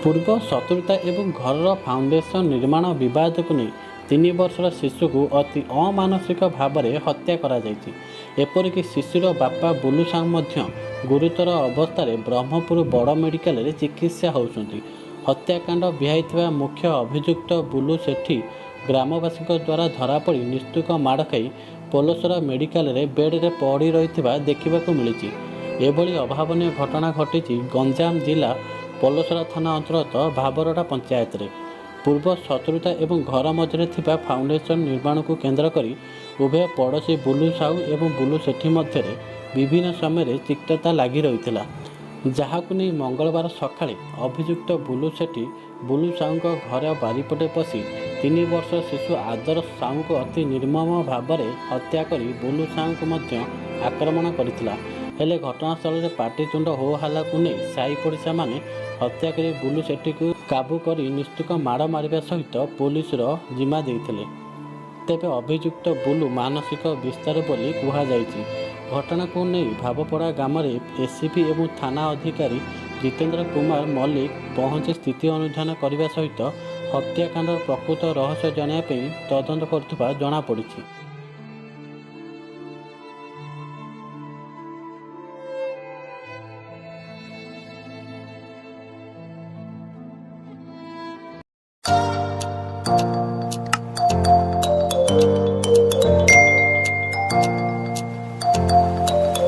ପୂର୍ବ ଶତ୍ରୁତା ଏବଂ ଘରର ଫାଉଣ୍ଡେସନ ନିର୍ମାଣ ବିବାଦକୁ ନେଇ 3 ବର୍ଷର ଶିଶୁକୁ ଅତି ଅମାନସିକ ଭାବରେ ହତ୍ୟା କରାଯାଇଛି। ଏପରିକି ଶିଶୁର ବାପା ବୁଲୁ ସାହୁ ମଧ୍ୟ ଗୁରୁତର ଅବସ୍ଥାରେ ବ୍ରହ୍ମପୁର ବଡ଼ ମେଡିକାଲରେ ଚିକିତ୍ସା ହେଉଛନ୍ତି। ହତ୍ୟାକାଣ୍ଡ ଭିଆଇଥିବା ମୁଖ୍ୟ ଅଭିଯୁକ୍ତ ବୁଲୁ ସେଠୀ ଗ୍ରାମବାସୀଙ୍କ ଦ୍ୱାରା ଧରାପଡ଼ି ନିସ୍ତୁକ ମାଡ଼ ଖାଇ ପୋଲସରା ମେଡିକାଲରେ ବେଡ୍ରେ ପଡ଼ି ରହିଥିବା ଦେଖିବାକୁ ମିଳିଛି। ଏଭଳି ଅଭାବନୀୟ ଘଟଣା ଘଟିଛି ଗଞ୍ଜାମ ଜିଲ୍ଲା ପୋଲସରା ଥାନା ଅନ୍ତର୍ଗତ ଭାବରଡ଼ା ପଞ୍ଚାୟତରେ। ପୂର୍ବ ଶତ୍ରୁତା ଏବଂ ଘର ମଧ୍ୟରେ ଥିବା ଫାଉଣ୍ଡେସନ ନିର୍ମାଣକୁ କେନ୍ଦ୍ର କରି ଉଭୟ ପଡ଼ୋଶୀ ବୁଲୁ ସାହୁ ଏବଂ ବୁଲୁ ସେଠୀ ମଧ୍ୟରେ ବିଭିନ୍ନ ସମୟରେ ତିକ୍ତତା ଲାଗି ରହିଥିଲା। ଯାହାକୁ ନେଇ ମଙ୍ଗଳବାର ସକାଳେ ଅଭିଯୁକ୍ତ ବୁଲୁ ସେଠୀ ବୁଲୁ ସାହୁଙ୍କ ଘର ବାରିପଟେ ପଶି 3 ବର୍ଷ ଶିଶୁ ଆଦର୍ଶ ସାହୁଙ୍କୁ ଅତି ନିର୍ମମ ଭାବରେ ହତ୍ୟା କରି ବୁଲୁ ସାହୁଙ୍କୁ ମଧ୍ୟ ଆକ୍ରମଣ କରିଥିଲା। ହେଲେ ଘଟଣାସ୍ଥଳରେ ପାଟିତୁଣ୍ଡ ହୋହାଲ୍ଲାକୁ ନେଇ ସାହି ପଡ଼ିଶାମାନେ ହତ୍ୟା କରି ବୁଲୁ ସେଠୀକୁ କାବୁ କରି ନିସ୍ତୁକ ମାଡ଼ ମାରିବା ସହିତ ପୋଲିସର ଜିମା ଦେଇଥିଲେ। ତେବେ ଅଭିଯୁକ୍ତ ବୁଲୁ ମାନସିକ ବିସ୍ତାର ବୋଲି କୁହାଯାଇଛି। ଘଟଣାକୁ ନେଇ ଭାବପଡ଼ା ଗ୍ରାମରେ ଏସିପି ଏବଂ ଥାନା ଅଧିକାରୀ ଜିତେନ୍ଦ୍ର କୁମାର ମଲ୍ଲିକ ପହଞ୍ଚି ସ୍ଥିତି ଅନୁଧ୍ୟାନ କରିବା ସହିତ ହତ୍ୟାକାଣ୍ଡର ପ୍ରକୃତ ରହସ୍ୟ ଜାଣିବା ପାଇଁ ତଦନ୍ତ କରୁଥିବା ଜଣାପଡ଼ିଛି।